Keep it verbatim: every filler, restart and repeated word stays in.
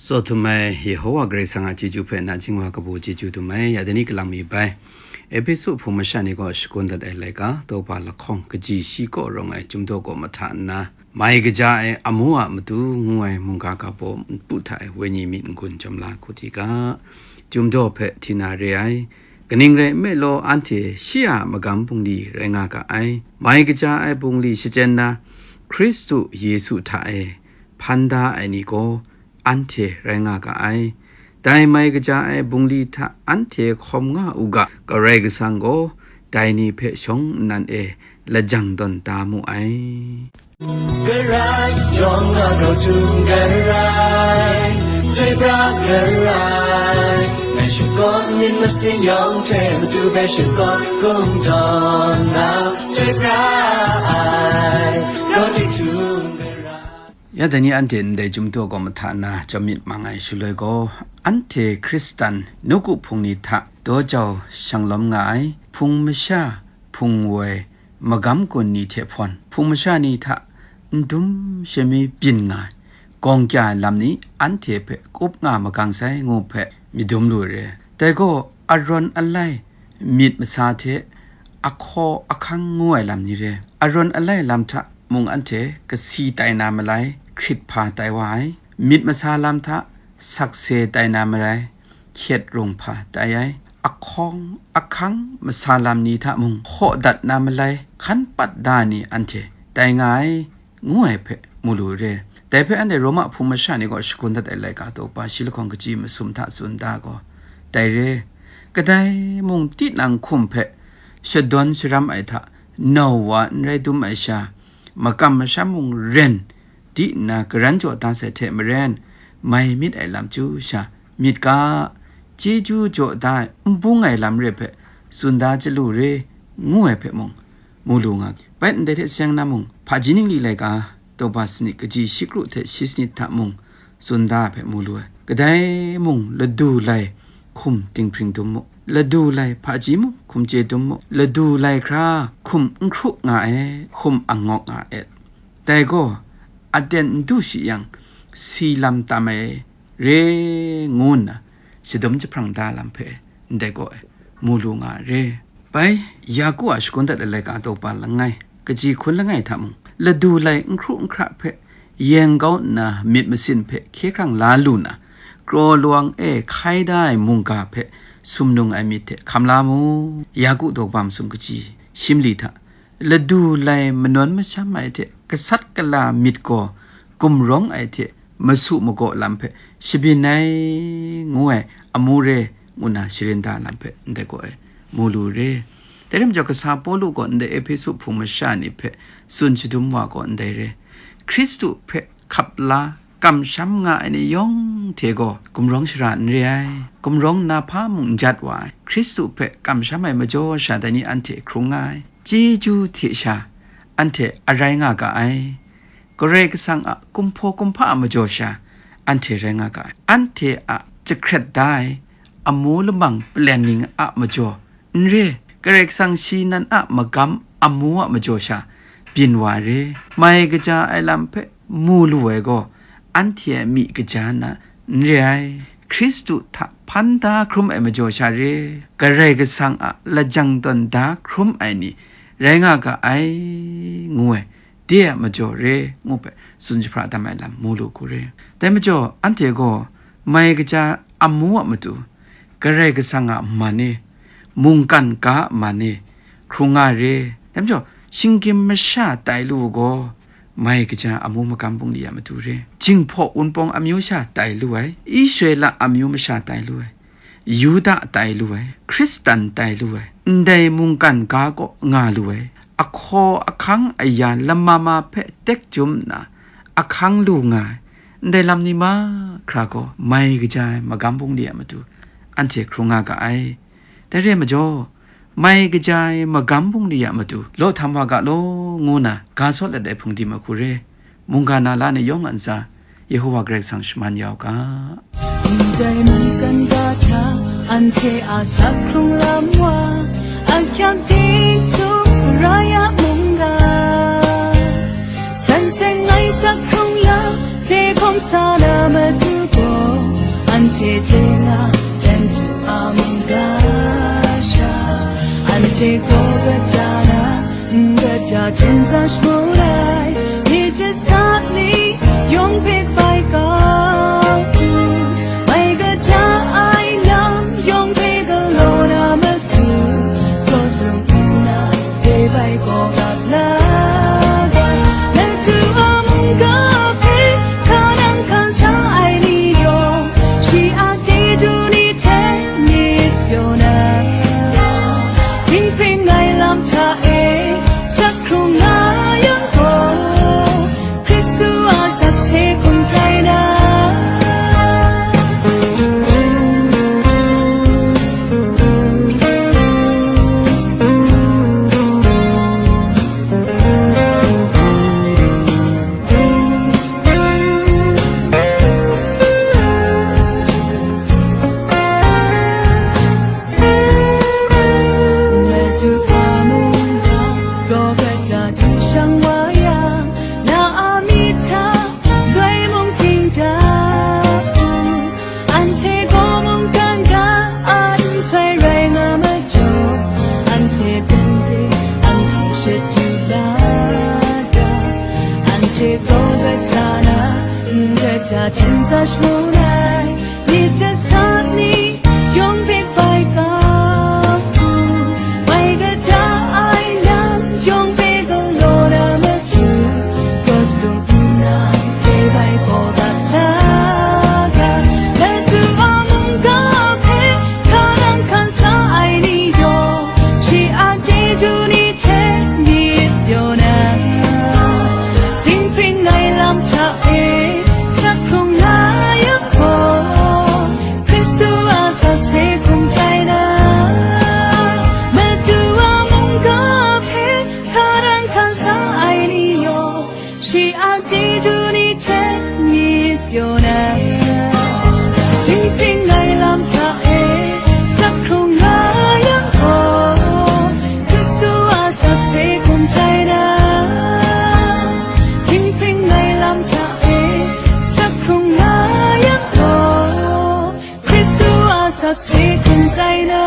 Tsaw htum ai Yehowa Karai Kasang a chyeju hpe nachying wa kabu chyeju dum ai, ya dai ni kalang mi bai. Ehpesu hpung masha ni gaw shakawn dat ai laika, tawpa lahkawng kaji shi kaw rawng ai Chyum Daw kaw mahta nna, mai kaja ai amu a matu ngu ai mungga ga baw npu hta e wenyi myit n-gun jawm la hku di ga, Chyum Daw hpe hti na re ai. Kaning rai nme law, anhte shi a magam bungli rai nga ga ai. Mai kaja ai bungli shachyen na, Hkristu Yesu hta e hpan da ai ni gaw anhte rai nga ga ai. Dai mai kaja ai bungli hta anhte hkawm nga u ga, Karai Kasang gaw dai ni hpe shawng nnan e lajang tawn da mu ai. Karai, yawng a grau htum karai, chyoi pra karai, ngai shakawn myit masin yawng hte matu hpe shakawn kungdawn na, chyoi pra ai, grau htum karai. Ya dai ni anhte ndai Chyum Daw kaw mahta nna jawm myit mang ai shaloi gaw, anhte Hkristan nawku hpung ni hta daw jau shanglawm nga ai, hpung masha, hpung woi, magam gun ni hte hpawn, hpung masha ni hta n dum shamyi byin nga ai, gawng kya ai lam ni anhte hpe kup nga magang sai ngu hpe myit dum lu re. Dai gaw, arawn alai, myit masa hte ahkaw ahkang ngu ai lam ni re. Arawn alai lam hta mung anhte kasi tai na malai, hkrit hpa tai wa ai. Myit masa lam hta sakse tai na malai, hkyet rung hpa tai ai. Ahkawng ahkang masa lam ni hta mung hkaw dat na malai, hkan pat da ni anhte tai nga ai, ngu ai hpe mu lu re. Dai hpe anhte Roma hpung masha ni gaw shakawn dat ai laika tawpa shi lahkawng kaji masum hta tsun da gaw, dai re. Kadai mung tinang hkum hpe shadawn sharam ai hta nau wa n rai dum ai sha, makam masham mung ren di nna karan jaw da sai hte maren, mai myit ai lam chyu sha myit ga, chyeju jaw da ai n bung ai lam re hpe tsun da chyalu re, ngu ai hpe mung mu lu nga. Bai ndai hte seng na mung, hpaji ningli laika, tawpa sanit kaji shi kru hte shi sanit hta mung, tsun da ai hpe mu lu ai. Kadai mung ladu lai hkum dinghpring dum mu, ladu lai hpaji mung hkum chye dum mu, ladu lai hkra hkum n hkru nga ai, hkum angawk nga ai. Dai gaw, aten n du shi yang, si lam tam ai re, ngu nna shadum jahprang da lam hpe ndai gaw e mu lu nga ai re. Bai, Yaku a shakawn dat ai laika tawpa langai, kaji hkun langai hta mung, ladu lai n hkru n hkra hpe yeng kau nna myit masin hpe hkye hkrang la lu na, kraw lawang e hkai da ai mungga hpe sumnung ai myit hte hkam la mu. Yaku tawpa masum kaji shimli hta, ladu lai manawn masham ai hte gasat gala myit gaw gumrawng ai hte masu magaw lam hpe shabyin ai, ngu ai amu re, ngu na sharin da lam hpe ndai gaw e mu lu re. Dai rai majaw, kasa Pawlu gaw ndai Ehpesu hpung masha ni hpe tsun shadum wa gaw ndai re. Hkristu hpe hkap la kamsham nga ai ni yawng hte gaw gumrawng shara n re ai, gumrawng na hpa mung n jat wa ai, Hkristu hpe kamsham ai majaw sha dai ni anhte hkrung nga ai, chyeju hte sha anhte arai nga ga ai, Karai Kasang a kumhpaw kumhpa a majaw sha anhte rai nga ga ai, anhte a jahkret da ai amu lamang palen ning a majaw n re, Karai Kasang shi nan a magam amu a majaw sha byin wa ai re. Mai kaja ai lam hpe mu lu ai gaw, anhte a myi kaja na n re ai. Hkristu hta hpan da hkrum ai majaw sha re, Karai Kasang a lajang tawn da hkrum ai ni rai nga ga ai, ngu ai, de a majaw re, ngu hpe tsun jahpra tam ai lam mu lu hku re. Dai majaw, anhte gaw mai kaja amu a matu, Karai Kasang a man e, mungkan ga a man e, hkrung nga re. Dai majaw, shinggyim masha tai lu u gaw, mai kaja amu magam bungli a matu re. Jinghpaw wunpawng amyu sha tai lu ai, Israela amyu masha tai lu ai, Yuda tai lu ai, Hkristan tai lu ai, ndai mungkan ga kaw nga lu ai, ahkaw ahkang aya lamma ma hpe tek chyum nna, ahkang lu nga ai, ndai lam ni mahkra gaw mai kaja ai magam bungli a matu anhte hkrung nga ga ai. Dai re ai majaw, mai kaja ai magam bungli a matu law htam wa ga law, ngu na ga sawt lat ai hpungdim ahku re, mungga na la ni yawng a ntsa, Yehowa Karai Kasang shaman ya u ga. Ndai mungkan ga hta anhte a sak hkrung lam wa, a hkyang ting htum rai a mungga. San seng ngai sak hkrung lam, de hkawm sa na matu gaw, Ten sa shadawn ai, ni hte sa ni, yawng hpe bai kau u, mai kaja ai lam, yawng hpe galaw na matu, cross lung nna, hpe bai gaw gap la ga, Ladu a mungga hpe, hka nang hkan sa ai ni yawng, shi a chyeju ni hte myit pyaw na, dinghpring ai lam hta e, sak hkrung nga yang gaw, Hkristu a sakse hkum tai na. Madu a mungga, Golgota hte shang wa yang, na a myi hta, loi mung sing da u, anhte gaw mungkan ga a nhtoi rai nga majaw, anhte hpang de, anhte shadu la ga, anhte Golgota na, Golgota ten sa shadawn ai, ni hte sa ni, yawng hpe bai kau u, mai kaja ai lam, yawng hpe galaw na matu, cross lung nna, hpe bai gaw gap la ga, Ladu a mungga hpe, hka nang hkan sa ai ni yawng, shi a chyeju ni hte myit pyaw na, dinghpring ai lam hta e, sak hkrung nga yang gaw, Hkristu a sakse hkum tai na. Madu a mungga hpe, hka nang hkan sa ai ni yawng, shi a chyeju ni hte myit pyaw na, dinghpring ai lam hta e, sak hkrung nga yang gaw, Hkristu a sakse hkum tai na. Dinghpring ai lam hta e, sak hkrung nga yang gaw, Hkristu a sakse hkum tai na.